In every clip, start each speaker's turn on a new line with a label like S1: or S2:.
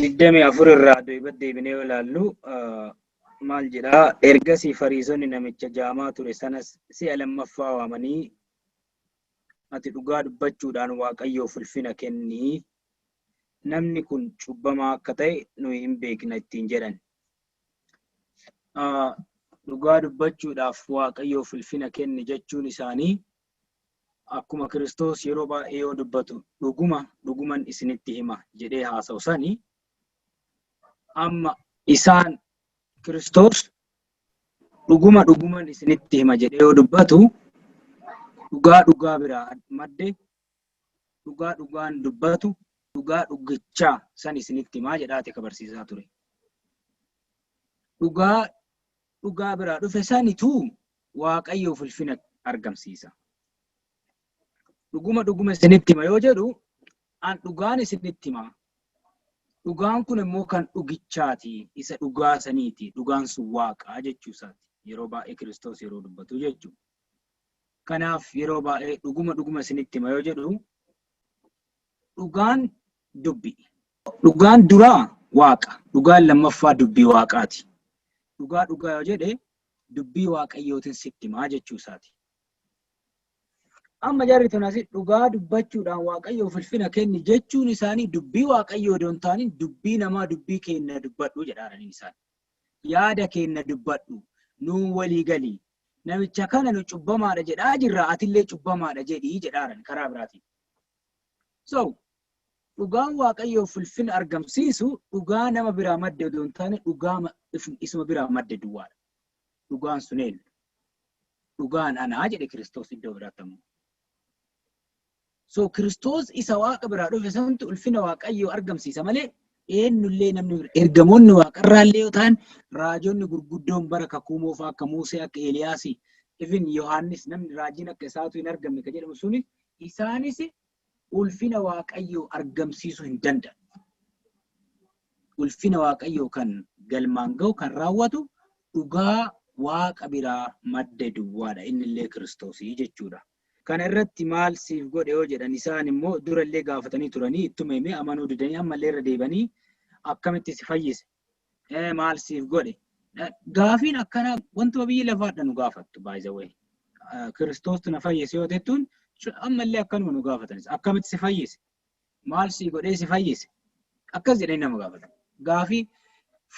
S1: 24 irraa duubatti deebinee yoo ilaallu maal jedhaa? Ergasii Fariisonni namicha jaamaa ture sanas si'a lammaffaa waamanii, "Ati dhugaa dubbachuudhaan Waaqayyoof ulfina kennii, namni kun cubbamaa akka ta'e nuyi hin beekna," ittiin jedhan. Dhugaa dubbachuudhaaf Waaqayyoof ulfina kenni jechuun isaanii akkuma Kiristoos yeroo baay'ee yoo dubbatu "Dhuguma dhuguman isinitti hima" jedhee haasa'u sani. Amma isaan Kiristoos "Dhuguma dhuguman isinitti hima" jedhee yoo dubbatu, dhugaa dhugaa biraa madde, dhugaa dhugaan dubbatu, dhugaa dhugichaa san isinitti himaa jedhaati ka barsiisaa ture. Dhugaa dhugaa biraa dhufe sanitu Waaqayyoof ulfina argamsiisa. "Dhuguma dhuguma isinitti hima" yoo jedhu, an dhugaan isinitti hima. Dhugaan kun immoo kan dhugichaati. Isa dhugaa saniiti. Dhugaan sun Waaqaa jechuu isaati. Yeroo baay'ee Kiristoos yeroo dubbatu jechuudha. Kanaaf yeroo baay'ee "Dhuguma dhuguma isinitti hima" yoo jedhu, dhugaan dubbi. Dhugaan duraa Waaqa. Dhugaan lammaffaa dubbii Waaqaati. Dhugaa dhugaa yoo jedhe, dubbii Waaqayyootiin sitti himaa jechuu isaati. Amma jarri tun asii "Dhugaa dubbachuudhaan Waaqayyoof ulfina kenni" jechuun isaanii dubbii Waaqayyoo odoo hin taanin dubbii namaa, dubbii keenna dubbadhu jedhaaranii isaan. Yaada keenna dubbadhu, nuu walii galii. Namicha kana nu cubbamaadha jedhaa jirra, atillee cubbamaadha jedhii jedhaaran karaa biraatiin. So dhugaan Waaqayyoof ulfina argamsiisu dhugaa nama biraa madde odoo hin taane, dhugaa isuma biraa madde duwwaadha. Dhugaan sun eenyu? "Dhugaan anaa" jedhe Kiristoos iddoo biraatti ammoo. So Kiristoos isa Waaqa biraa dhufe santu ulfina Waaqayyoo argamsiisa malee eenyullee namni bira, ergamoonni Waaqarraallee yoo ta'an, raajonni gurguddoon bara Kakuu Moofaa akka Musee, akka Eeliyaasii, even Yohaannis, namni raajiin akka isaatu hin argamne ka jedhamu suni, isaanis ulfina Waaqayyoo argamsiisuu hin danda'an. Ulfina Waaqayyoo kan galmaan ga'u, kan raawwatu, dhugaa Waaqa biraa madde duwwaadha. Innillee Kiristoosii jechuudha. Kana irratti maal siif godhe yoo jedhan, isaan immoo durallee gaafatanii turanii ittuma himee amanuu didanii, ammallee irra deebanii akkamitti si fayyise? Maal siif godhe? Gaafiin akkanaa wantuma biyyi lafaadha nu gaafattu, by the way. Kiristoostu na fayyise yoo jettuun, ammallee akkanuma nu gaafatanis. Akkamitti si fayyise? Maal si godhee si fayyise? Akkas jedhanii nama gaafatan. Gaafii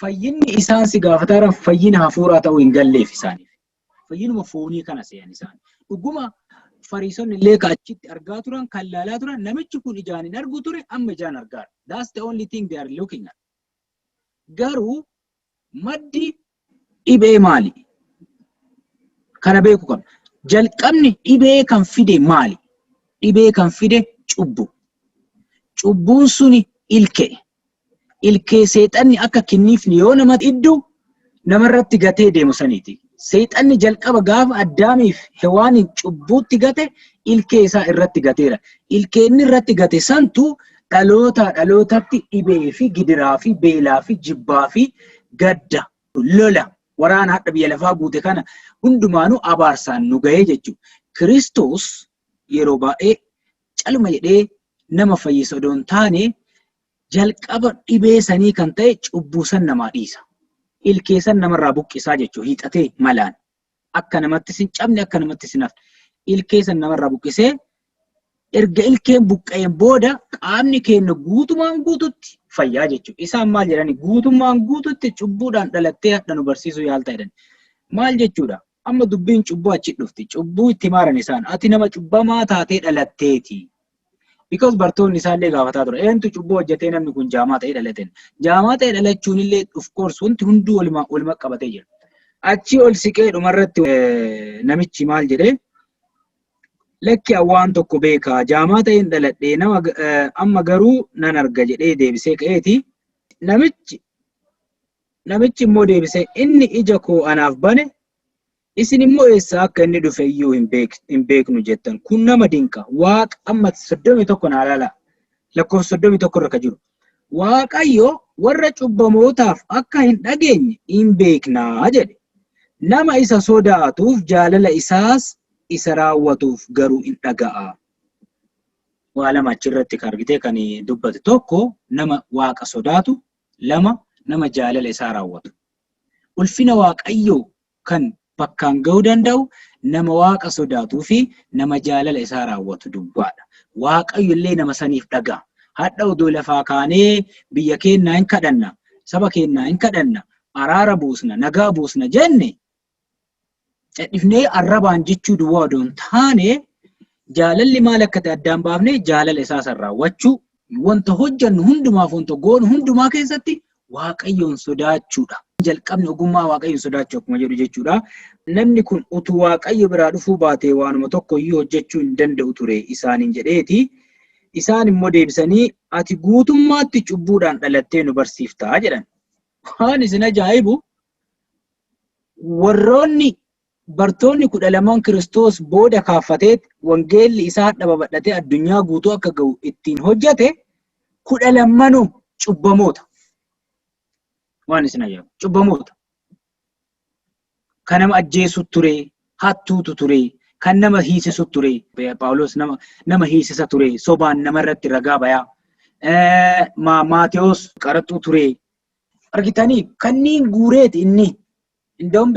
S1: fayyinni isaan si gaafataa jiran fayyina hafuuraa ta'uu hin galleef isaaniif. Fayyinuma foonii kana se'an isaan. Dhuguma Fariisonni illee ka achitti argaa turan, kan laalaa turan, namichi kun ijaan hin argu ture, amma ijaan argaa. That's the only thing they are looking at. Garuu maddi dhibee maali? Kana beeku qabna. Jalqabni dhibee kan fide maali? Dhibee kan fide cubbu. Cubbuun suni ilkee. Ilkee seexanni akka kinniifni yoo nama iddu namarratti gatee deemu saniiti. Seexanni jalqaba gaafa Addaamiif Hewaaniin cubbuutti gate, ilkee isaa irratti gateera. Ilkee inni irratti gate santu dhaloota dhalootatti dhibee fi gidiraa fi beelaa fi jibbaa fi gadda, lola, waraana hadha biyya lafaa guute kana hundumaanuu abaarsaan nu gahee jechuudha. Kiristoos yeroo baay'ee caluma jedhee nama fayyisa odoo hin taane, jalqaba dhibee sanii kan ta'e cubbuu san namaa dhiisa. Ilkee san namarraa buqqisaa jechuudha, hiixatee malaan. Akka namatti sin cabne, akka namatti sin hafne. Ilkee san namarraa buqqisee, erga ilkeen buqqa'een booda qaamni keenya guutumaan guututti fayyaa jechuudha. Isaan maal jedhani? "Guutummaan guututti cubbuudhaan dhalattee hadha nu barsiisuu yaalta" jedhan. Maal jechuudha? Amma dubbiin cubbuu achi dhufti. Cubbuu itti maaran isaan. Ati nama cubbamaa taatee dhalatteeti. Because bartoonni isaallee gaafataa ture. Eentu cubbuu hojjetee namni kun jaamaa ta'ee dhalate? Jaamaa ta'ee dhalachuun illee, of course, wanti hunduu waluma waluma qabatee jira. Achi ol siqee dhumarratti namichi maal jedhee? "Lakki, waan tokko beekaa, jaamaa ta'een dhaladhee nama, amma garuu nan arga" jedhee deebisee ka'eeti. Namichi immoo deebisee, "Inni ija koo anaaf bane, isin immoo eessaa akka inni dhufe iyyuu hin beeknu jettan. Kun nama dinqa." Waaqa amma 31 naa ilaala. Lakkoofsa 31 irra ka jiru. "Waaqayyo warra cubbamootaaf akka hin dhageenye hin beeknaa" jedhe. "Nama isa sodaatuuf, jaalala isaas isa raawwatuuf garuu hin dhaga'a." Waa lama achirratti kan argitee kan dubbate, tokko nama Waaqa sodaatu Lama, nama jaalala isaa raawwatu. Ulfina Waaqayyoo kan bakkaan ga'uu danda'u nama Waaqa sodaatuu fi nama jaalala isaa raawwatu duwwaadha. Waaqayyo illee nama saniif dhaga'a. Hadha odoo lafaa kaanee biyya keennaa hin kadhanna, saba keennaa hin kadhanna, araara buusna, nagaa buusna jenne cadhifnee arrabaan jechuu duwwaa odoo hin taane, jaalalli maal akka ta'e addaan baafnee jaalala isaa san raawwachuu, wanta hojjannu hundumaaf, wanta goonu hundumaa keessatti Waaqayyoon sodaachuudha. Jalqabni ogummaa Waaqayyoon sodaachuu akkuma jedhu jechuudha. Namni kun utuu Waaqayyo biraa dhufuu baatee waanuma tokko iyyuu hojjechuu hin danda'u ture isaaniin jedheeti. Isaan immoo deebisanii, ati guutummaatti cubbuudhaan dhalattee nu barsiiftaa jedhan. Waan isin ajaa'ibu, warroonni bartoonni 12n Kiristoos booda kaaffatee wangeelli isaa hadha babal'atee addunyaa guutuu akka ga'u ittiin hojjete 12nuu cubbamoota. Waan isin ajaa'ibu, cubbamoota. Kan nama ajjeesu ture, hattuutu ture, kan nama hiisisu ture. Phaawulos nama hiisisa ture, sobaan namarratti ragaa bayaa. Maatewos qaraxxuu ture. Argitanii, kanniin guureeti inni. Inda'uun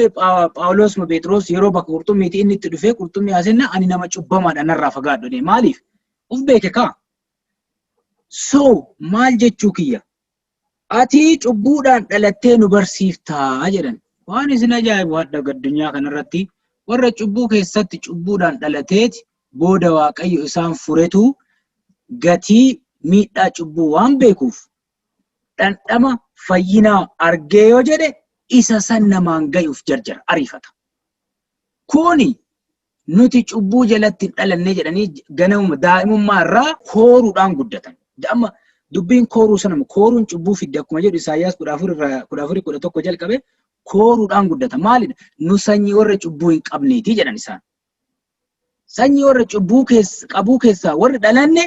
S1: Phaawulos ma Phexros yeroo bakka qurxummiiti inni itti dhufee qurxummii haasenna, ani nama cubbamaadha, narraa fagaadhu jedhee. Maaliif? Uf beeke kaa. So maal jechuu kiyya? Ati cubbuudhaan dhalattee nu barsiiftaa jedhan. Waan isin ajaa'ibu, hadha addunyaa kanarratti warra cubbuu keessatti cubbuudhaan dhalateeti booda Waaqayyo isaan furetu gatii miidhaa cubbuu waan beekuuf dhandhama fayyinaa argee yoo jedhe isa san namaan gayuuf jarjara ariifata. Kuni nuti cubbuu jalatti hin dhalanne jedhanii ganamuma daa'imummaa irraa kooruudhaan guddatan. Amma dubbiin kooruu sana kooruun cubbuu fidde akkuma jedhu Isaayyaas 14 irraa 14:11 jalqabe kooruudhaan guddata. Maalidha? Nu sanyii warra cubbuu hin qabneeti jedhan isaan. Sanyii warra cubbuu qabuu keessaa warri dhalanne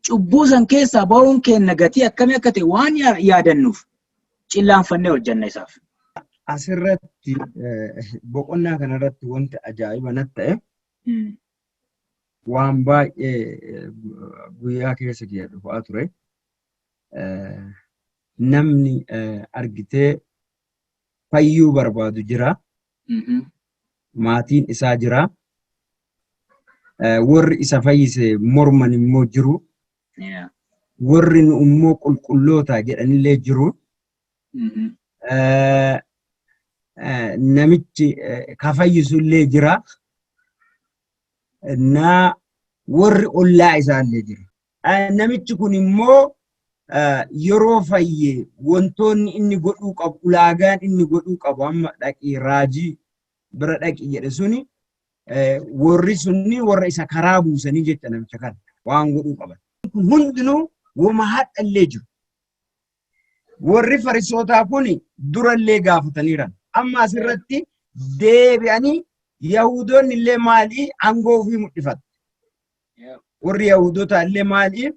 S1: cubbuu san keessaa ba'uun keenna gatii akkamii akka ta'e waan yaadannuuf cillaanfannee hojjanna isaaf.
S2: Asirratti, boqonnaa kanarratti, wanti ajaa'iba natti ta'e waan baay'ee guyyaa keessa kiyya dhufaa ture. Namni argitee fayyuu barbaadu jira. Maatiin isaa jira. Warri isa fayyise morman immoo jiru. Warri nu immoo qulqulloota jedhanillee jiru. Namichi ka fayyisu illee jira. Na warri ollaa isaallee jira. Namichi kun immoo yeroo fayye wantoonni inni godhuu qabu, ulaagaan inni godhuu qabu, amma dhaqii raajii bira dhaqi jedhe suni, warri sunni warra isa karaa buusanii jecha namicha kana waan godhuu qaban. Kun hundinuu wama hadhallee jiru. Warri Farisootaa kun durallee gaafataniiran. Amma asirratti deebi'anii Yahudoonni illee maalii aangoo ofii mul'ifatu. Warri Yahudoota illee maalii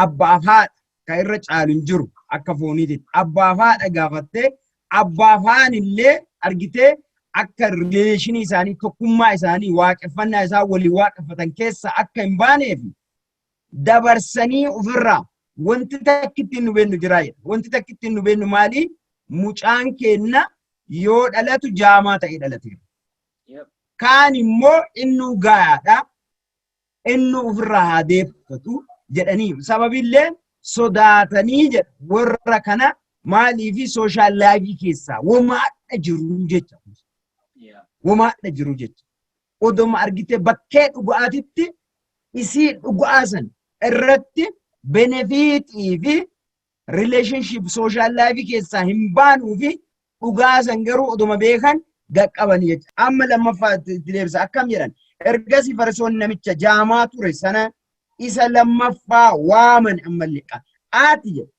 S2: abbaaf haadha kan irra caalu hin jiru akka fooniititti. Abbaaf haadha gaafattee abbaaf haan illee argitee akka relationii isaanii, tokkummaa isaanii, waaqeffannaa isaa waliin waaqeffatan keessa akka hin baaneef dabarsanii ofirraa wanti takkitti nu beennu jira jedha. Wanti takkitti nu beennu maali? Mucaan keenna yoo dhalatu jaamaa ta'ee dhalateera. Kaan immoo innuu gayaadha. Innuu ofirraa haa deeffatu jedhanii sababillee sodaatanii jedha warra kana maaliifi social lifeii keessaa womaadha jiru jecha. Womaadha jiru jecha. Odoma argite bakkee dhugaatitti isii dhugaa san irratti benefitii fi relationship social lifeii keessaa hin baanuu fi dhugaa san garuu odoma beekan gaqqabanii jecha. Amma lammaffaa itti deebisa, akkam jedhan? Ergasii Farisoonni namicha jaamaa ture sana isa lammaffaa waaman ammallee. Ati jedhu,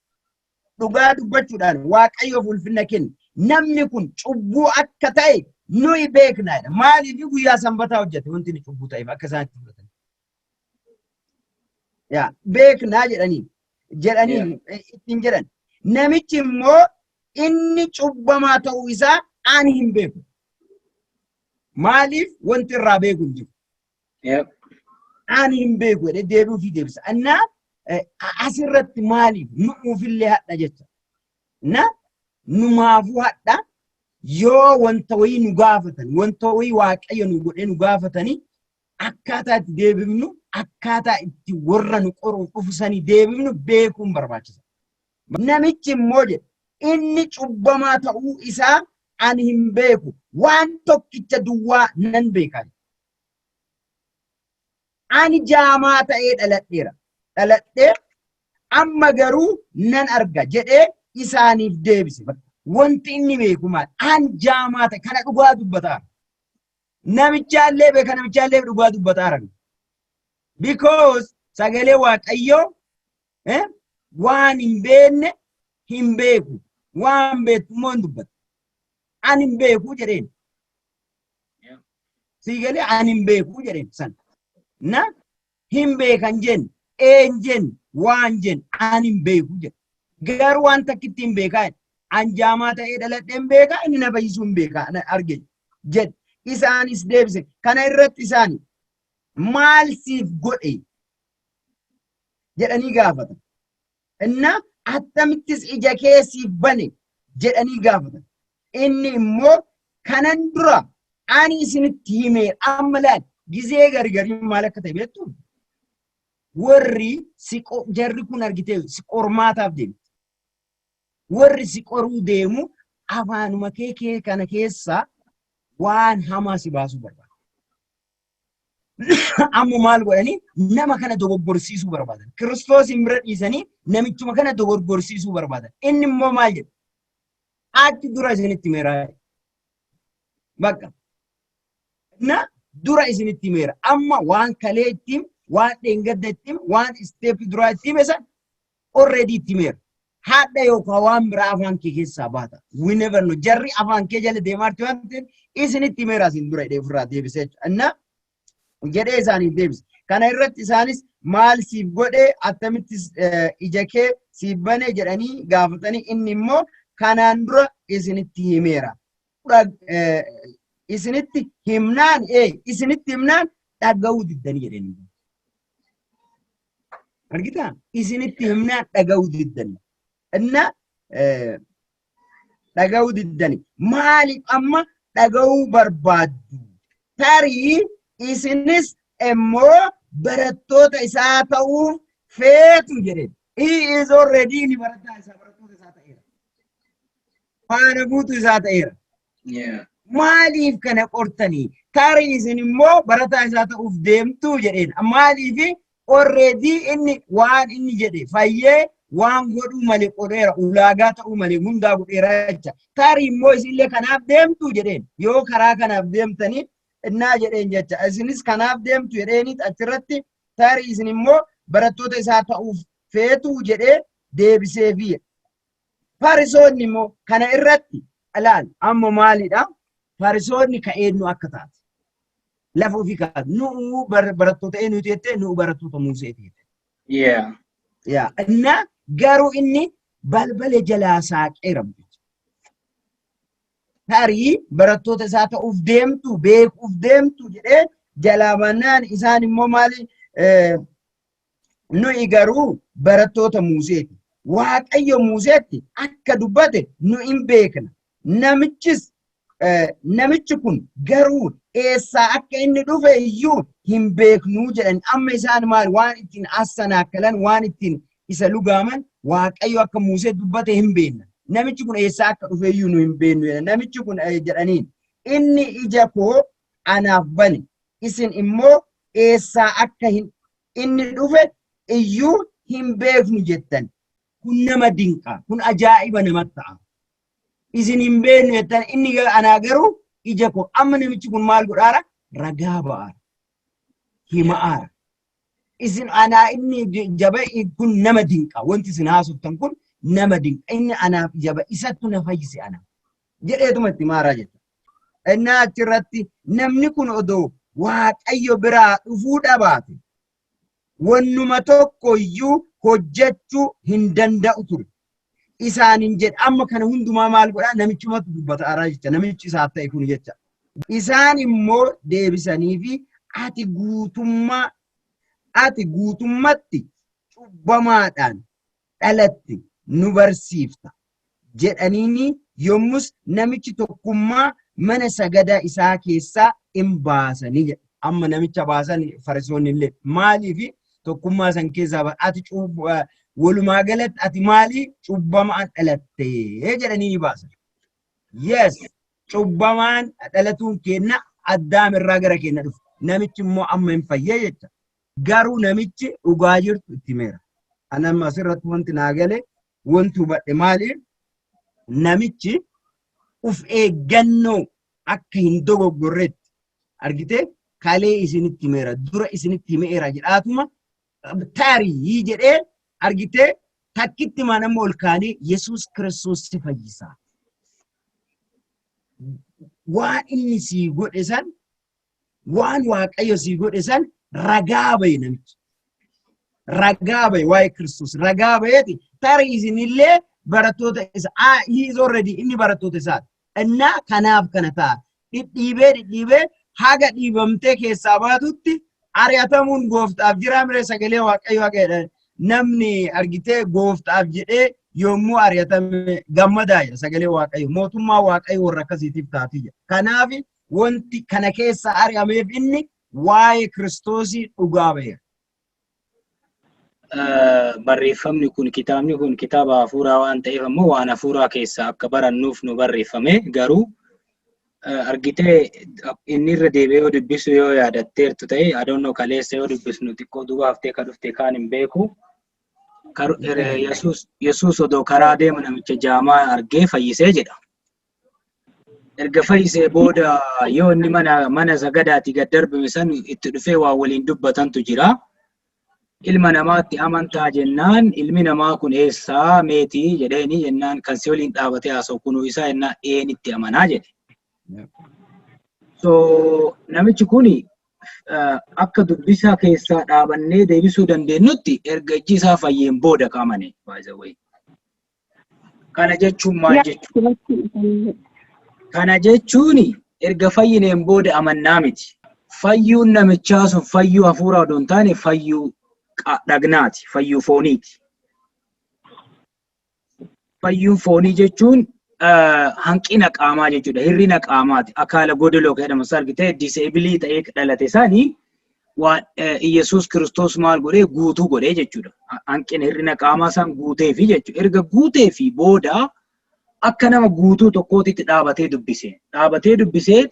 S2: dhugaa dubbachuudhaan Waaqayyoof ulfina kenni. Namni kun cubbuu akka ta'e nuyi beeknaadha. Maaliif guyyaa sanbataa hojjete? Wanti inni cubbuu ta'eef akka isaan itti fudhatan. Yaa beeknaa jedhanii ittiin jedhan. Namichi immoo inni cubbamaa ta'uu isaa ani hin beeku. Maaliif? Wanti irraa beeku hin jiru. Ani hin beeku jedhee deebi'uu fi deebisa. Annaa asirratti maaliif nu'uufillee hadha jecha. Na numaafuu hadha yoo wanta wayii nu gaafatan, wanta wayii Waaqayyo nu godhee nu gaafatanii, akkaataa itti deebifnu, akkaataa itti warra nu qoruuf dhufu sanii deebifnu beekuun barbaachisa. Namichi immoo jedhe, "Inni cubbamaa ta'uu isaa ani hin beeku, waan tokkicha duwwaa nan beeka. Ani jaamaa ta'ee dhaladheera. Dhaladhee amma garuu nan arga" jedhee isaaniif deebise. Wanti inni beeku maal? An jaamaa ta'e kana dhugaa dubbataa. Namichaallee beeka, namichaallee dhugaa dubbataa. Because sagalee Waaqayyoo waan hin beekne hin beeku. Waan beektu immoo hin dubbatu. Ani hin beeku jedheen. Sii galee? Ani hin beeku jedheen sana. Na hin beekan jenne, een jenne, waan jenne, ani hin beeku jedhe. Garuu waan takkitti hin beekaa jedhe. An jaamaa ta'ee dhaladhee hin beekaa, inni na fayyisuu hin beekaa na arge jedhe. Isaanis deebise. Kana irratti isaan "Maal siif godhe?" jedhanii gaafatan. Inna "Attamittis ija kee siif bane?" jedhanii gaafatan. Inni immoo, "Kanan dura ani isinitti himee." Amma laal, gizee gargarii maal akka ta'e beektu? Warri si jarri kun argitee si qormaataaf deemti. Warri si qoruu deemu afaanuma kee kana keessaa waan hamaa si baasuu barbaada. Amma maal godhanii? Nama kana dogoggorsiisuu barbaadan. Kiristoosiin bira dhiisanii namichuma kana dogoggorsiisuu barbaadan. Inni immoo maal jedhe? "Achi dura isinitti himeera. Bakka. Na dura isinitti himeera. Amma waan kalee ittiin, waan dheengadda ittiin, waan step duraa itti hime san already itti himeera. Haadha yookaan waan biraa afaan kee keessaa baata. We never know. Jarri afaan kee jala deemaa jirti waan ta'eef, isinitti himeera isin dura" jedhee ofirraa deebisee jechuudha. Inna jedhee isaaniif deebise. Kana irratti isaanis "Maal siif godhee? Akkamittis ija kee siif bane?" jedhanii gaafatanii, inni immoo, "Kanaan dura isinitti himeera. Isinitti himnaan dhaga'uu diddanii" jedhanii. Argitaa? Isinitti himnaan dhaga'uu diddanii. Inna dhaga'uu diddanii. Maaliif amma dhaga'uu barbaaddu? Tarii isinis immoo barattoota isaa ta'uuf feetu jedheen. He is already ni barataa isaa, barattoota isaa ta'eera. Faana buutu isaa ta'eera. Maaliif kana qortanii? Tarii isin immoo barataa isaa ta'uuf deemtu jedheen. Maaliif? Already inni waan inni jedhe fayyee waan godhuu malee godheera, ulaagaa ta'uu malee hundaa godheera jecha. Tarii immoo isinillee kanaaf deemtu jedheen. Yoo karaa kanaaf deemtanii innaa jedheen jecha. Isinis kanaaf deemtu jedheenit achirratti tarii isin immoo barattoota isaa ta'uuf feetu jedhee deebiseefi. Farisoonni immoo kana irratti ilaal, amma maalidha? Farisoonni ka eenyu akka taate. Lafa ofii kaatu. Nu'u barattoota eenyuti jettee? Nu'u barattoota Museeti jette. Yaa inna garuu inni balbala jalaa saaqeera. Tarii barattoota isaa ta'uuf deemtu, beekuuf deemtu jedhee jalaa bannaan, isaan immoo maali? "Nuyi garuu barattoota Museeti. Waaqayyo Museetti akka dubbate nu hin beekna. Namichis namichi kun garuu eessaa akka inni dhufe iyyuu hin beeknuu" jedhan. Amma isaan maal waan ittiin assanaakkalan, waan ittiin isa lugaaman? Waaqayyo akka Musee dubbate hin beekna. Namichi kun eessaa akka dhufe iyyuu nu hin beeknu jedhan. Namichi kun jedhaniin, "Inni ija koo anaaf bane, isin immoo eessaa akka inni dhufe iyyuu hin beeknu jettan. Kun nama dinqa, kun ajaa'iba namatti ta'a. Isin hin beeknu jettan, inni anaa garuu ija koo." Amma namichi kun maal godhaara? Ragaa ba'aara. Hima'aara. Isin anaa inni jaba kun nama dinqa. Wanti isin haasoftan kun nama dinqa. Inni anaaf jaba, isattu na fayyise anaaf. Jedheetuma itti maaraa jechuudha. Inni achirratti, "Namni kun odoo Waaqayyo biraa dhufuu dhabaate wannuma tokko iyyuu hojjechuu hin danda'u ture." Isaaniin jedhe. Amma kana hundumaa maal godhaa? Namichumatu dubbata araa jecha, namichi isaaf ta'e kun jecha. Isaan immoo deebisanii fi Ati guutummatti cubbamaadhaan dhalatte nu barsiifta. Jedhaniini yommus namichi tokkummaa mana sagadaa isaa keessaa hin baasanii jedha. Amma namicha baasan Farisoonni illee maaliif tokkummaa san keessaa ati walumaa galatti ati maali cubbamaan dhalattee jedhanii ni baasan. Yes, cubbamaan dhalatuun kenna Addaam irraa gara kenna dhufe. Namichi immoo amma hin fayyee jecha. Garuu namichi dhugaa jirtu itti himeera. Ani amma asirratti wanti naa gale, wanti hubadhe maali? Namichi uf eeggannoo akka hin dogoggorretti argitee kalee isinitti himeera, dura isinitti himeera jedhaatuma tarii jedhee argitee takkitti maan amma ol kaanee Yesuus Kiristoos si fayyisaa. Waan inni sii godhe san, waan Waaqayyo sii godhe san ragaa bahe namichi. Ragaa bahe waa'ee Kiristoos ragaa baheeti tarii isinillee barattoota isa, he is already inni barattoota isaati. Innaa kanaaf kana ta'a. Dhidhiibee dhidhiibee haga dhiibamtee keessaa baatutti ari'atamuun gooftaaf jiraa miree sagalee Waaqayyo haga jedhan namni argitee gooftaaf jedhee yommuu ari'atame gammadaa jedha sagalee Waaqayyo. Mootummaa Waaqayyo warra akkasiitiif taati jedha. Kanaaf wanti kana keessa ari'ameef inni waa'ee Kiristoosii dhugaa baheera.
S1: Barreeffamni kun, kitaabni kun kitaaba hafuuraa waan ta'eef ammoo waan hafuuraa keessaa akka barannuuf nu barreeffame. Garuu argitee inni irra deebi'ee yoo dubbisu yoo yaadatteertu ta'e, adoonnoo kaleessa yoo dubbisnu xiqqoo duuba haftee ka dhufte kaan hin beeku. Yesuus odoo karaa deemu namicha jaamaa argee fayyisee jedha. Erga fayyisee booda yoo inni mana sagadaatii gad darbame san itti dhufee waa waliin dubbatantu jira. Ilma namaatti amantaa jennaan, ilmi namaa kun eessaa meetii jedheeni jennaan, kan si waliin dhaabatee haasa'u kunuu isaa jennaan, een itti amanaa jedhe. So namichi kun akka dubbisaa keessaa dhaabannee deebisuu dandeenyutti erga ijji isaa fayyeen booda qaamane, by the way. Kana jechuun maal jechuudha? Kana jechuun erga fayyineen booda amannaa miti. Fayyuun namichaa sun fayyuu hafuuraa odoo hin taane fayyuu dhagnaati, fayyuu fooniiti. Fayyuun foonii jechuun hanqina qaamaa jechuudha, hir'ina qaamaati. Akaala godoloo kan jedhamu argitee disable ta'ee dhalate sanii waan Iyyasuus Kiristoos maal godhee guutuu godhee jechuudha. Hanqina hir'ina qaamaa san guuteefi jechuudha. Erga guuteefi booda akka nama guutuu tokkootitti dhaabatee dubbise. Dhaabatee dubbisee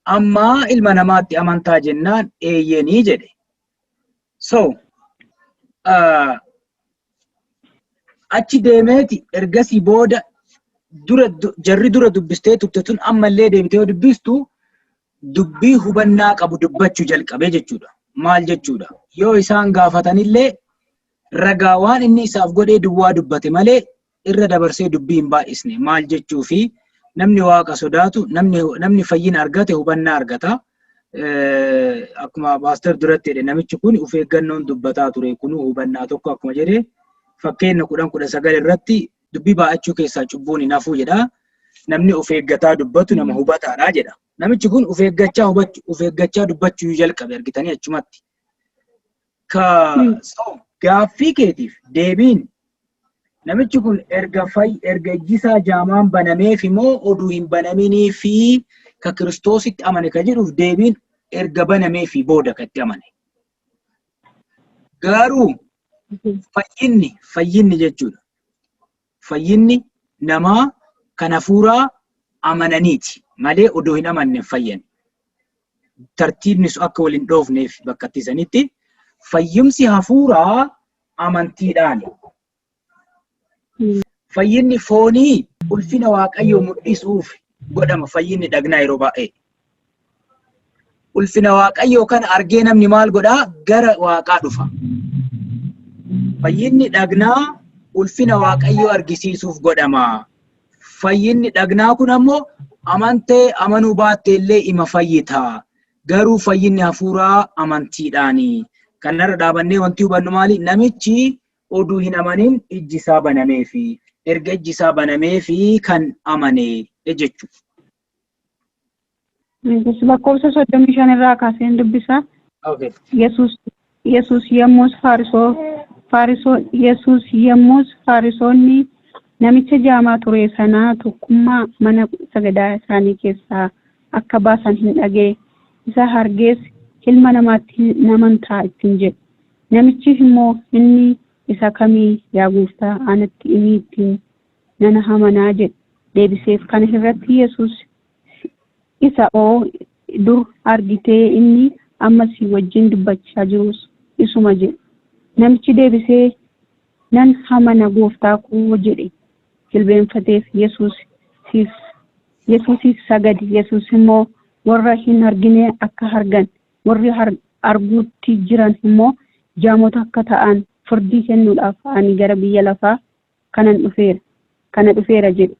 S1: amma ilma namaatti amantaa jennaan eeyyenii jedhe. So achi deemeeti ergasii booda dura jarri dura dubbistee turte tun ammallee deebitee yoo dubbistu dubbii hubannaa qabu dubbachuu jalqabee jechuudha. Maal jechuudha? Yoo isaan gaafatanillee ragaa waan inni isaaf godhee duwwaa dubbate malee irra dabarsee dubbii hin baay'isne. Maal jechuu fi namni Waaqa sodaatu, namni fayyina argate hubannaa argata. Akkuma pastor duratti jedhe, namichi kun of eeggannoon dubbataa ture, kun hubannaa tokko akkuma jedhe, fakkeenya 10:19 irratti dubbii baay'achuu keessaa cubbuun hin hafuu jedha. Namni of eeggataa dubbatu nama hubataadha jedha. Namichi kun of eeggachaa hubachuu, of eeggachaa dubbachuu jalqabe argitanii achumatti. Ka so gaaffii keetiif deebiin namichi kun erga ijjisaa jaamaan banameef immoo oduu hin banaminii fi ka Kiristoositti amane ka jedhuuf deebiin erga banameefi booda ka itti amane. Garuu fayyinni jechuudha. Fayyinni namaa kan hafuuraa amananiiti malee odoo hin amanne hin fayyan. Tartiibni sun akka wal hin dhoofneef bakka ittisanitti fayyumsi hafuuraa amantiidhaani. Fayyinni foonii ulfina Waaqayyoo mul'isuuf godhama, fayyinni dhagnaa yeroo baay'ee. Ulfina Waaqayyoo kana argee namni maal godhaa? Gara Waaqaa dhufa. Fayyinni dhagnaa ulfina Waaqayyoo argisiisuuf godhama. Fayyinni dhagnaa kun ammoo amantee amanuu baatte illee ima fayyita. Garuu fayyinni hafuuraa amantiidhaani. Kanarra dhaabannee wanti hubannu maali? Namichi oduu hin amanin ijji isaa banameefi. Erga ijji isaa banameefi kan amane jechuudha.
S3: Lakkoofsa 35 irraa kaaseen dubbisa.
S1: Okay.
S3: Yesuus yommus Faarisoo Faarisoo Yesuus yommus Faarisoonni Namicha jaamaa ture sanaa tokkummaa mana sagadaa isaanii keessaa akka baasan hin dhaga'e. Isa argees ilma namaatti hin amantaa ittiin jedhe. Namichi immoo inni isa kamii yaa gooftaa anatti himi ittiin nan amanaa jedhe deebiseef. Kana irratti Yesuus isa oo dur argitee inni amma si wajjin dubbachaa jirus isuma jedhe. Namichi deebisee nan amana gooftaa koo jedhe jilbeenfateef Yesuusiif sagade. Yesuus immoo warra hin argine akka argan warri arguutti jiran immoo jaamota akka ta'an firdii kennuudhaaf ani gara biyya lafaa kanan dhufeera kana dhufeera jedhe.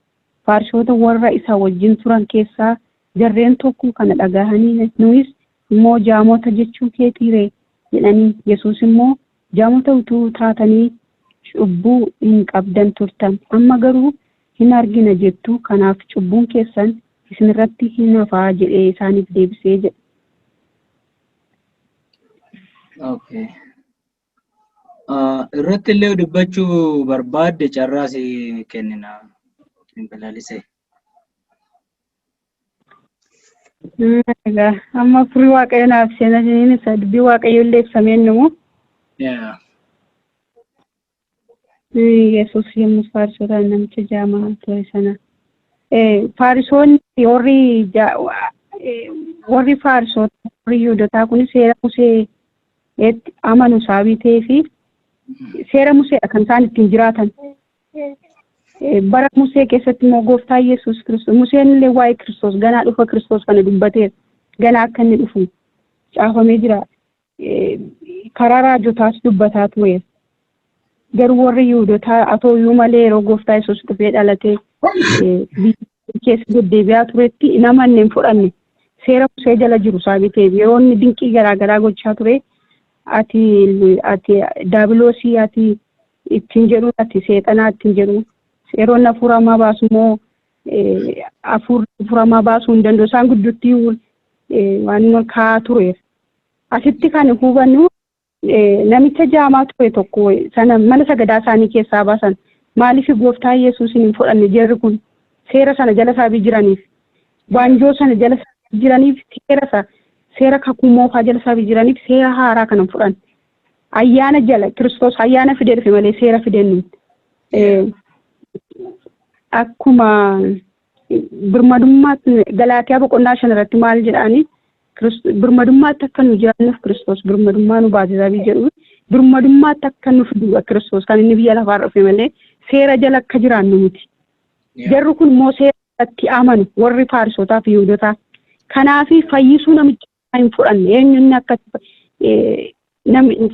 S3: Faarisoota warra isa wajjin turan keessaa jarreen tokko kana dhagahanii nuyis immoo jaamota jechuu keetiiree jedhanii Yesuus immoo jaamota utuu taatanii cubbuu hin qabdan turtan amma garuu hin argina jettu kanaaf cubbuun keessan isinirratti hin hafaa jedhee isaaniif deebisee jedhe.
S1: Okay. Irratti illee dubbachuu barbaadde carraa si kennina. Balalisee.
S3: Egaa amma furii waaqayyo naaf seena isiniin isa dubbii waaqayyo illee ibsameen numu. Yesuus yommuu faarisotaan namicha jaamaa ture sana. Faarisoonni warri faarisoota warri Yihuudotaa kun seera Museetti amanu sababii ta'ee fi seera Museedha kan isaan ittiin jiraatan. Bara Musee keessatti immoo gooftaa Yesuus Kiristoos Museen illee waa'ee Kiristoos ganaa dhufa Kiristoos kana dubbateera. Ganaa akka inni dhufu caafamee jira. Karaa raajotaas dubbataa tureera. Garuu warri Yihuudotaa atooyyuu malee yeroo gooftaa Yesuus dhufee dhalatee biyya keessa deddeebi'aa turetti hin amanne hin fudhanne. Seera Musee jala jiru sababii ta'eef yeroo inni dinqii garaa garaa gochaa ture ati ati daabiloosii ati ittiin jedhu ati seexanaa ittiin jedhu yeroo inni hafuura hamaa baasu immoo hafuurri hafuura hamaa baasuu hin danda'u isaan gidduutti waan kaa'aa tureera. Asitti kan hubannu namicha jaamaa ture tokko sana mana sagadaa isaanii keessaa baasan maaliif gooftaa Yesuusin hin fudhanne jarri kun seera sana jala sababii jiraniif waanjoo sana jala sababii jiraniif seera isa seera kakuu moofaa jala sababii jiraniif seera haaraa kana hin fudhanne. Ayyaana jala Kiristoos ayyaana fidee dhufe malee seera fidee hin dhufne. Akkuma birmadummaatti Galaatiyaa boqonnaa 5 irratti maal jedhaani birmadummaatti akka nu jiraannuuf Kiristoos birmadummaa nu baase sababii jedhu birmadummaatti akka nu fidudha Kiristoos kan inni biyya lafaarra dhufe malee seera jala akka jiraannu miti. Jarri kun immoo seeratti amanu warri Faarisootaa fi Yihuudotaa. Kanaaf fayyisuu namicha hin fudhanne eenyu inni akka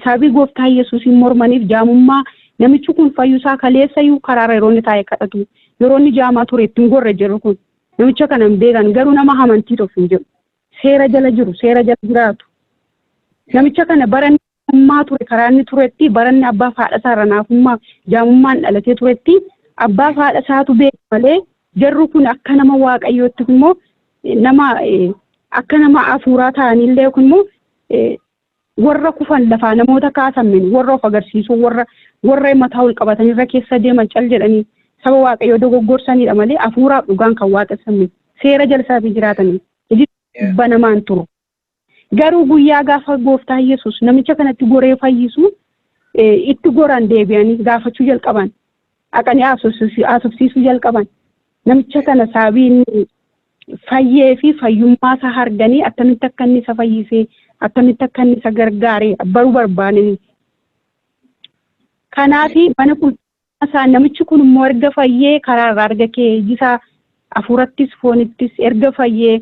S3: sababii gooftaa Yesuusiin mormaniif jaamummaa namichi kun fayyusaa kaleessayyuu karaarra yeroo inni taa'ee kadhatu yeroo inni jaamaa ture ittiin gorre jiru kun namicha kana hin beekan garuu nama amantii tokko hin jiru seera jala jiru seera jala jiraatu namicha kana bara inni ture karaa inni turetti bara inni abbaa fi haadha isaa irra naafummaa jaamummaan dhalatee turetti abbaa fi haadha isaatu beeka malee jarri kun akka nama waaqayyootti immoo nama akka nama hafuuraa ta'anillee kun immoo warra kufan lafaa namoota kaasan min warra of agarsiisuu warra warra mataa ol qabatan irra keessa deeman cal jedhanii saba waaqayyoo dogoggorsanidha malee hafuuraaf dhugaan kan waaqessan miti. Seera jala sababii jiraatanii iji banamaan turu. Garuu guyyaa gaafa gooftaa Yesuus namicha kanatti goree fayyisu itti goran deebi'anii gaafachuu jalqaban. Dhaqanii haasofsiisuu jalqaban. Namicha kana sababii inni fayyee fi fayyummaa isaa arganii akkamitti akka inni isa fayyisee akkamitti akka inni isa gargaare baruu barbaadanii. Kanaaf mana qulqullummaa isaa namichi kun immoo erga fayyee karaa irraa erga ka'ee iji isaa hafuurattis foonittis erga fayyee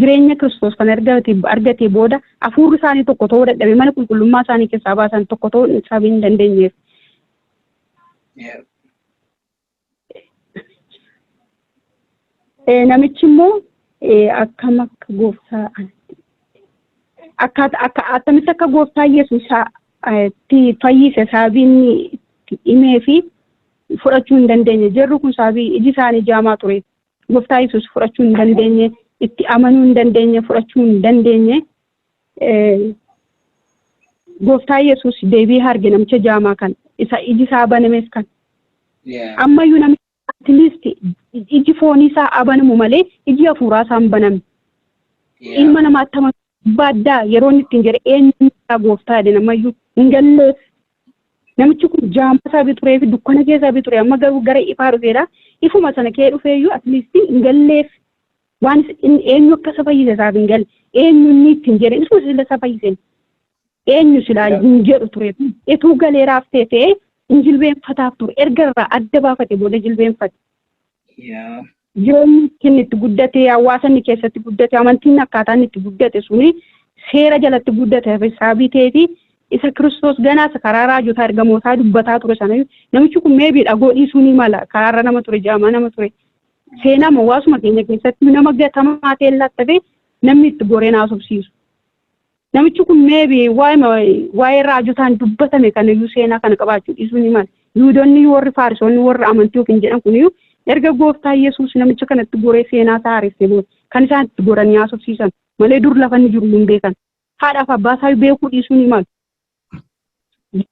S3: jireenya Kiristoos kana erga argatee booda hafuurri isaanii tokko ta'uu dadhabee mana qulqullummaa isaanii keessaa baasan tokko ta'uu sababii hin dandeenyeef. Namichi immoo akkam akka gooftaa akka akka akkamitti akka gooftaa Yesuus itti fayyise sababii inni itti himee fi fudhachuu hin dandeenye. Jarri kun sababii iji isaanii jaamaa ture. Gooftaa Yesuus fudhachuu hin dandeenye, itti amanuu hin dandeenye, fudhachuu hin dandeenye. Gooftaa Yesuus deebii arge namicha jaamaa kan isa iji isaa banameef kan. Ammayyuu namicha At least iji foonii isaa abanamu malee iji hafuuraa isaa hin banamne. Ilma namaatti amanuu barbaaddaa yeroo inni ittiin jedhe, eenyu isaa gooftaa jedhe, namayyuu hin galleef. Namichi kun jaamaa isaa turee fi dukkana keessa ture, amma garuu gara ifaa dhufeedha. Ifuma sana kee dhufeeyyuu at least hin galleef. Waan eenyu akka isa fayyise isaaf hin galle. Eenyu inni ittiin jedhe, isuma sila isa fayyise. Eenyu silaa hin jedhu ture. Ituu galeeraaf ta'e ta'ee hin jilbeenfataaf ture. Erga irraa adda baafate booda jilbeenfate. Jireenyi inni itti guddate, hawaasa inni keessatti guddate, amantiin akkaataa inni itti guddate suni seera jalatti guddate sababii ta'eefi isa Kiristoos ganaa isa karaa raajotaa ergamootaa dubbataa ture sana namichi kun maybe dhagoo dhiisuu ni mala. Karaarra nama ture, jaamaa nama ture. Seenaa hawaasuma keenya keessatti nama gatamaa ta'e laattafe namni itti goree naasofsiisu. Namichi kun maybe waa'ee raajotaan dubbatame kanayyuu seenaa kana qabaachuu dhiisuu ni mala. Yihudoonni, warri Faarisoonni, warri amantii ofiin jedhan kuniyyuu erga gooftaa Yesuus namicha kanatti goree seenaa isaa haaressee booda kan isaan itti goranii haasofsiisan malee dur lafa inni jiru hin beekan. Haadhaaf abbaa isaa beekuu dhiisuu ni malu.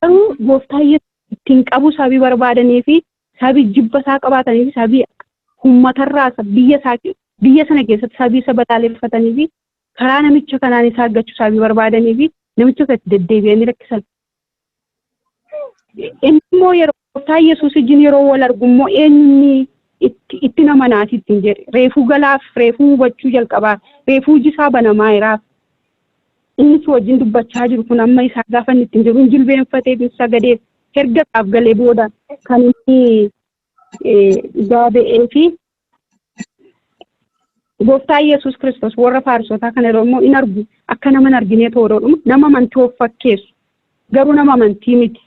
S3: Garuu gooftaa Yesuus ittiin qabu sababii barbaadanii fi sababii jibba isaa qabaatanii fi sababii uummatarraa biyya isaa biyya sana keessatti sababii isa balaaleffatanii fi karaa namicha kanaan isa argachuu sababii barbaadanii fi namicha kanatti deddeebi'anii rakkisan. Inni immoo yeroo gooftaa Yesuus wajjin yeroo wal argu immoo eenyunni itti nama naati ittiin jedhe, reefuu galaaf, reefuu hubachuu jalqabaa, reefuu iji isaa banamaa jiraaf. Inni si wajjin dubbachaa jiru kun amma isaa gaafa inni ittiin jiru hin jilbeenfatee fi sagadeef. Erga isaaf galee booda kan inni dhugaa ba'ee fi gooftaa Yesuus Kiristoos warra Faarisootaa kana yeroo immoo in argu akka nama hin arginee tooroodhuma nama amantii of fakkeessu, garuu nama amantii miti.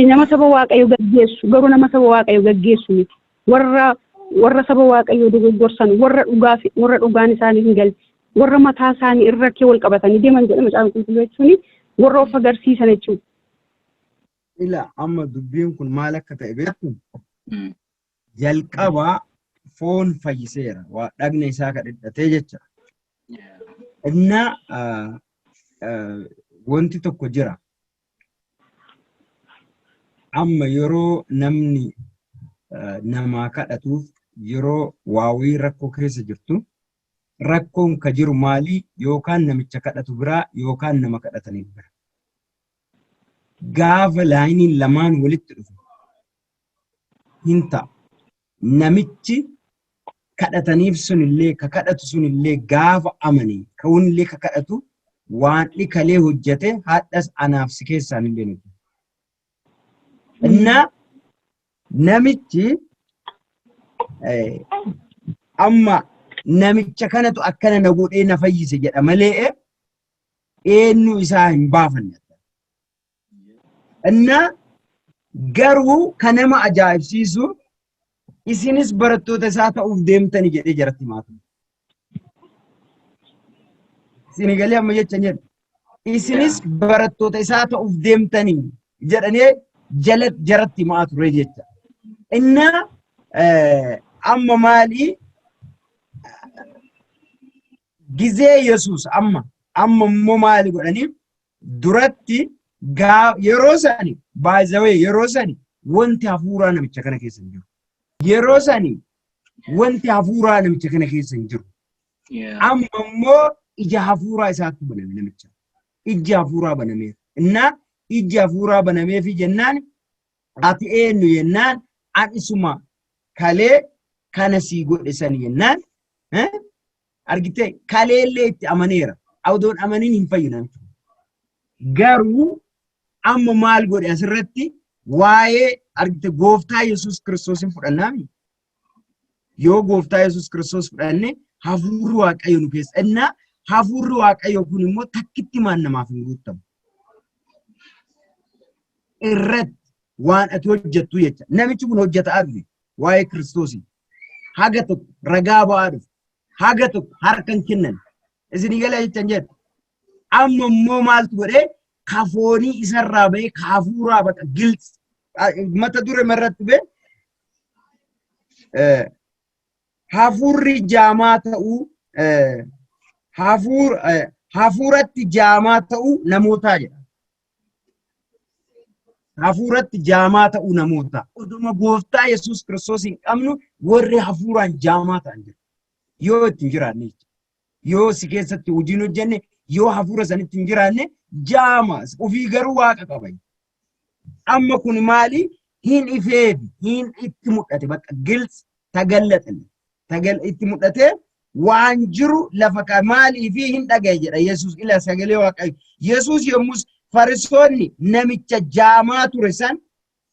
S3: Nama saba Waaqayyo gaggeessu, garuu nama saba Waaqayyo gaggeessu miti. Warra saba Waaqayyoo dogoggorsan, warra dhugaa fi warra dhugaan isaanii hin galle, warra mataa isaanii irra kee wal qabatanii deeman jedhama Macaafa Qulqulluu jechuun, warra of agarsiisan jechuudha.
S2: Ila amma dubbiin kun maal akka ta'e beektu? Jalqabaa foon fayyiseera, waa dhagna isaa kadhadhatee jecha. Innaa wanti tokko jira. Amma yeroo namni namaa kadhatuuf, yeroo waawii rakkoo keessa jirtu, rakkoon ka jiru maalii? Yookaan namicha kadhatu biraa yookaan nama kadhataniif bira. Gaafa laayiniin lamaan walitti dhufu hin ta'a. Namichi kadhataniif sunillee, ka kadhatu sunillee, gaafa amane ka'uunillee ka kadhatu waan kalee hojjete hadhas anaaf si keessaan illee nuti. Innaa namichi amma namicha kanatu akkana na godhee na fayyise jedha malee eenyu isaa hin baafanne. Innaa garuu kan nama ajaa'ibsiisu, isinis barattoota isaa ta'uuf deemtani jedhee jaratti himaa ture. Isin galee amma jecha jedhu. Isinis barattoota isaa ta'uuf deemtanii jedhanii jala jaratti himaa ture jecha. Innaa amma maalii gizee Yesuus amma immoo maali godhanii duratti yeroo sani, by the way, yeroo sani wanti hafuuraa namicha kana keessa hin jiru. Yeroo sani wanti hafuuraa namicha kana keessa hin jiru. Amma immoo ija hafuuraa isaatti baname namicha. Ijji hafuuraa banameef. Innaa ijji hafuuraa banameefi jennaan, ati eenyu jennaan, an isuma kalee kana sii godhe sani jennaan, argitee kaleellee itti amaneera. Odoon amaniin hin fayyu namichi. Garuu amma maal godhe asirratti? Waa'ee argite gooftaa Yesuus Kiristoosin fudhannaami. Yoo gooftaa Yesuus Kiristoos fudhanne, hafuurri Waaqayyo nu keessa. Innaa hafuurri Waaqayyo kun immoo takkitti maan namaaf hin guutamu. Irratti waan ati hojjettu jecha. Namichi kun hojjetaa dhufe waa'ee Kiristoosii. Haga tokko ragaa ba'aa dhufe. Haga tokko harka hin kennan. Isinii galee jechan jedhu. Amma immoo maaltu godhee kafoonii isarraa bahee ka hafuuraa baqa gilxi mata dure irratti bee hafuurri jaamaa ta'uu, hafuuratti jaamaa ta'uu namootaa jedha. Hafuuratti jaamaa ta'uu namoota. Oduma gooftaa Yesuus Kiristoos hin qabnu warri hafuuraan jaamaa ta'an jiru. Yoo itti hin jiraanne jechuudha. Yoo si keessatti hojii hin hojjenne, yoo hafuura sanitti hin jiraanne jaama. Ofii garuu waaqa qaba. Amma kun maali? Hin ifeefi, hin itti mul'ate, bakka gilts tagallaxan. Tagal itti mul'ate waan jiru lafa ka maalii fi hin dhagaye jedha Yesuus ila sagalee Waaqayyo. Yesuus yommus Farisoonni namicha jaamaa ture san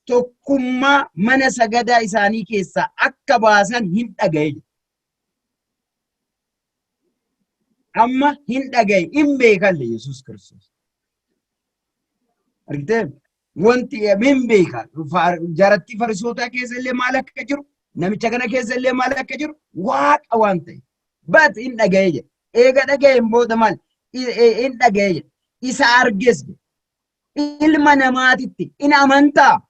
S2: tokkummaa mana sagadaa isaanii keessaa akka baasan hin dhagaye jedha. Amma hin dhagaye, hin beekalle Yesuus Kiristoos. Argitee? Wanti hin beeka. Jarattii Farisootaa keessa illee maal akka jiru, namicha kana keessa illee maal akka jiru, waaqa waan ta'e. But hin dhagaye jedha. Eega dhagayeen booda maal? Hin dhagaye jedha. Isa arges jedha. Ilma namaatitti in amantaa?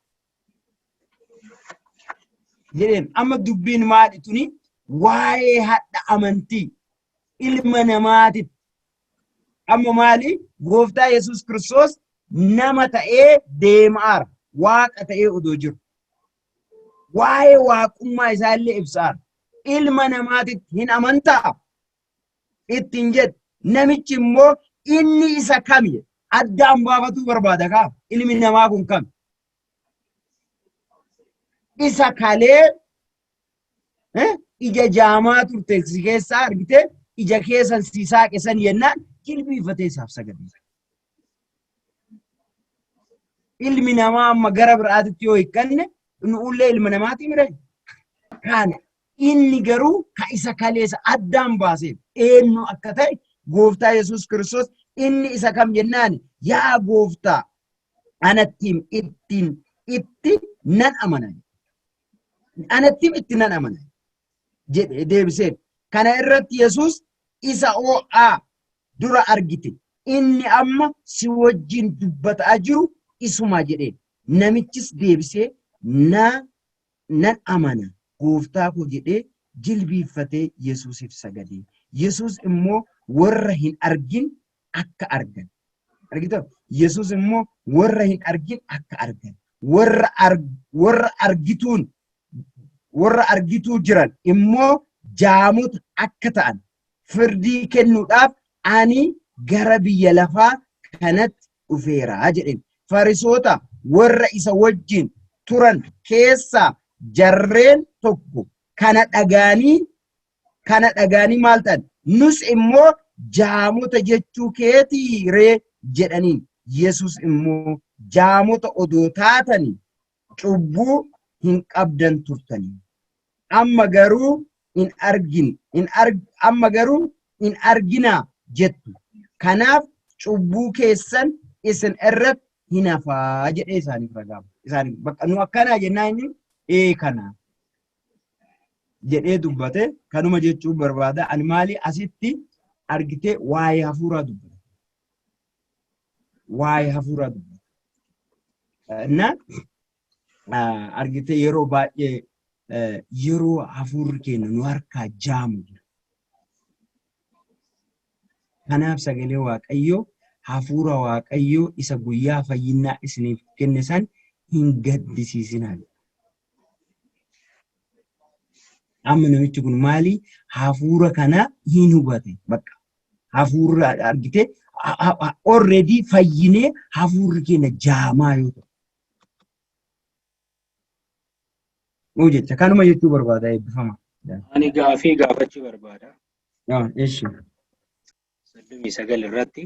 S2: Jedheen. Amma dubbiin maali tuni? Waa'ee hadha amantii ilma namaatitti. Amma maali? Gooftaa Yesuus Kiristoos nama ta'ee deemaara. Waaqa ta'ee odoo jiru. Waa'ee waaqummaa isaa illee ibsaara. Ilma namaatitti hin amantaa? Ittiin jedhe. Namichi immoo inni isa kami? Addaan baafatuu barbaada kaa. Ilmi namaa kun kami? Isa kalee ija jaamaa turte si keessaa argite ija keessan si saaqe san jennaan jilbiifatee isaaf sagade. Ilmi namaa amma gara biraatitti yoo hiikkanne nu'ullee ilma namaatii mire. Kana inni garuu ka isa kaleessa addaan baasee eenyu akka ta'e gooftaa Yesuus Kiristoos inni isa kam jennaan yaa gooftaa anattiin ittiin itti nan amana. Anattiin itti nan amana jedhe deebiseef. Kana irratti Yesuus isa oo'aa dura argite inni amma si wajjin dubbataa jiru isuma jedheen. Namichis deebisee na nan amana gooftaa koo jedhee jilbiiffatee Yesuusiif sagade. Yesuus immoo warra hin argin akka argan. Argitan? Yesuus immoo warra hin argin akka argan. Warra argituun warra argituu jiran immoo jaamota akka ta'an firdii kennuudhaaf ani gara biyya lafaa kanatti dhufeera jedheen. Farisoota warra isa wajjin turan keessaa jarreen tokko kana dhagaanii maal ta'an? Nus immoo jaamota jechuu keetii ree jedhaniin. Yesus immoo jaamota odoo taatanii cubbuu hin qabdan turtanii. Amma garuu hin argin hin arg amma garuu hin arginaa jettu. Kanaaf cubbuu keessan isin irratti hin hafaa jedhee isaaniif ragaa. Isaaniif bakka nu akkanaa jennaa inni ee kana jedhee dubbate kanuma jechuun barbaada. Ani maali asitti argitee waa'ee hafuuraa dubbata. Waa'ee hafuuraa dubbata. Na argitee yeroo baay'ee yeroo hafuurri keenya nu harkaa jaamu jira. Kanaaf sagalee Waaqayyoo hafuura Waaqayyoo isa guyyaa fayyinaa isiniif kenne san hin gaddisiisinaa jedha. Amma namichi kun maali? Hafuura kana hin hubate bakka. Hafuurra argite already fayyinee hafuurri keenya jaamaa yoo ta'u. Nuu jecha kanuma jechuu barbaada eebbifama.
S1: Ani gaafii gaafachuu barbaada.
S2: Ah, eshi.
S1: 39 irratti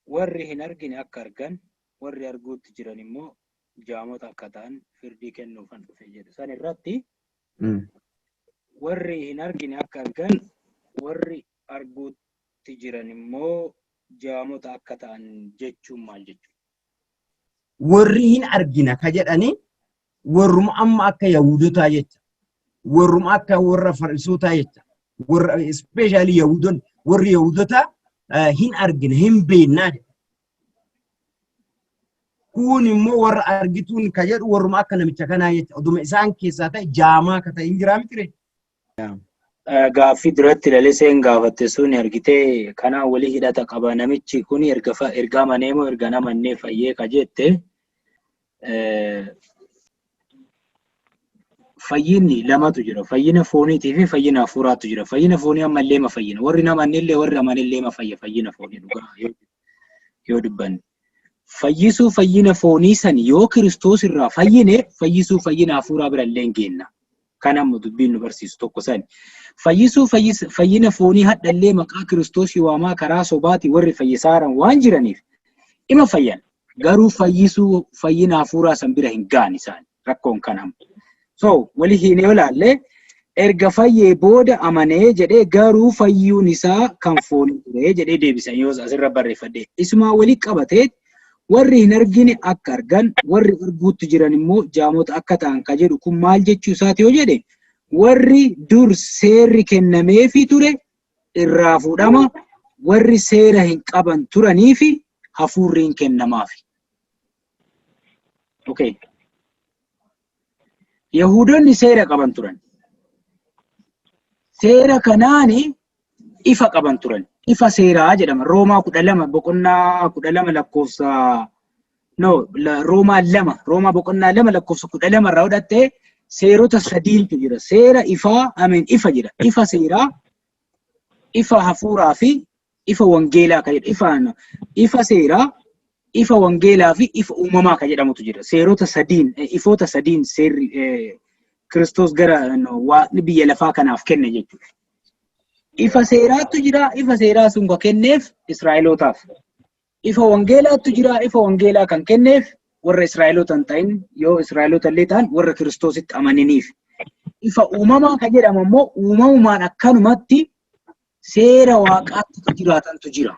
S1: warri hin argine akka argan, warri arguutti jiran immoo jaamota akka ta'an firdii kennuufan dhufe jedhu. San irratti warri hin argine akka argan, warri arguutti jiran immoo jaamota akka ta'an jechuun maal jechuudha?
S2: Warri hin argina ka jedhani warruma amma akka Yahudotaa jecha. Warruma akka warra Fariisotaa jecha. Warra especially Yahudonni warri Yahudotaa hin argina hin beennaa jedha. Kun immoo warra argituun ka jedhu warruma akka namicha kanaa jecha. Oduma isaan keessaa ta'e jaamaa ka ta'e hin jiraa miti ree?
S1: Gaaffii duratti laliseen gaafatte sun argitee kanaan walii hidhata qaba. Namichi kun erga amanee moo erga hin amannee fayyee ka jette, fayyinni lamatu jira. Fayyina fooniitii fi fayyina hafuuraatu jira. Fayyina foonii ammallee ma fayyina. Warri hin amannellee warri amanellee ma fayya fayyina foonii dhugaa yoo dubbanne. Fayyisuu fayyina foonii san yoo Kiristoos irraa fayyine, fayyisuu fayyina hafuuraa bira illee hin geenna. Kan amma dubbiin nu barsiisu tokko sani. Fayyisuu fayyina foonii hadhallee maqaa Kiristoos waamaa karaa sobaati warri fayyisaaran waan jiraniif ima fayyan. Garuu fayyisuu fayyina hafuuraa san bira hin ga'an isaan rakkoon kan amma. So wali hiinee yoo ilaalle, erga fayyee booda amanee jedhee, garuu fayyuun isaa kan foonii ture jedhee deebisan yoo asirra barreeffadhe. Isumaa wali qabatee warri hin argine akka argan, warri arguutti jiran immoo jaamota akka ta'an ka jedhu kun maal jechuu isaati yoo jedhe, warri dur seerri kennameefii ture irraa fuudhama, warri seera hin qaban turanii fi hafuurri hin kennamaafi. Okay. Yahudoonni seera qaban turan. Seera kanaani ifa qaban turan. Ifa seeraa jedhama. Roomaa 12 boqonnaa 12 lakkoofsa, no, Roomaa 2, Roomaa boqonnaa 2 lakkoofsa 12 irraa hodhattee seerota sadiintu jira. Seera ifaa, ameen, ifa jira. Ifa seeraa, ifa hafuuraa fi ifa wangeelaa kan jedhu, ifa seeraa, ifa wangeelaa fi ifa uumamaa kan jedhamutu jira. Seerota sadiin, ifoota sadiin seerri Kiristoos gara, no, waaqni biyya lafaa kanaaf kenne jechuudha. Ifa seeraatu jira, ifa seeraa sun kan kenneef Israa'elootaaf. Ifa wangeelaatu jira, ifa wangeelaa kan kenneef warra Israa'eloota hin ta'in, yoo Israa'eloota illee ta'an warra Kiristoositti amananiif. Ifa uumamaa kan jedhamu immoo uumamumaan akkanumatti seera waaqaatti kan jiraatantu jira.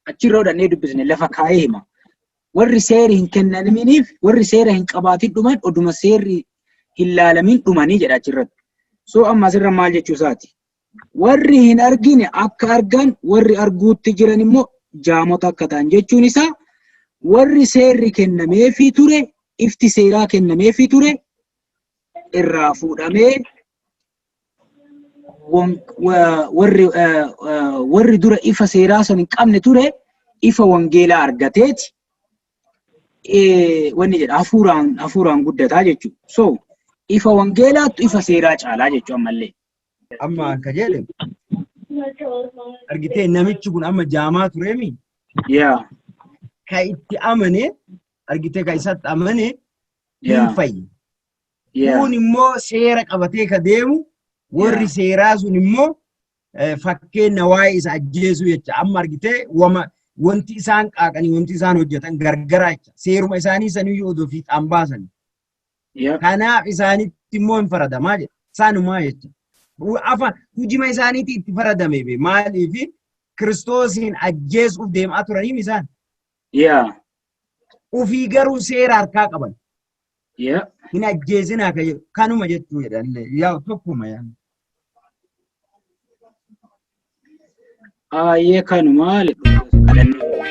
S1: Achirra hodhannee dubbisne lafa kaa'ee hima. Warri seeri hin kennaminiif, warri seera hin qabaatin dhuman, oduma seerri hin laalamin dhumanii jedha achirratti. So amma asirra maal jechuu isaati? Warri hin argine akka argan, warri arguutti jiran immoo jaamota akka ta'an jechuun isaa, warri seerri kennameefii ture, ifti seeraa kennameefii ture irraa fuudhamee warri dura ifa seeraa san hin qabne ture ifa wangeelaa argateeti wanni jedha hafuuraan guddataa jechuudha. So ifa wangeelaattu ifa seeraa caalaa jechuudha ammallee.
S2: Amma akka jedhe argitee, namichi kun amma jaamaa tureemi. Ka itti amane argitee, ka isatti amane hin fayyi. Kun immoo seera qabatee ka deemu, warri seeraa sun immoo fakkeenya waa'ee isa ajjeesuu jecha. Amma argitee, wama wanti isaan qaaqanii wanti isaan hojjetan gargaraa jecha, seeruma isaanii saniyyuu odoo fiixaan baasan. Kanaaf isaanitti immoo hin faradamaa jedha. Isaanumaa jecha. Afaan hujima isaaniitti itti faradame be, maaliif Kiristoosiin ajjeesuuf deemaa turaniim isaan. Ufii garuu seera harkaa qaban. Hin ajjeesinaa ka jedhu kanuma jechuu jedhan, yaa tokkuma yaa.
S1: Ayyee, kanuma kadhannoo.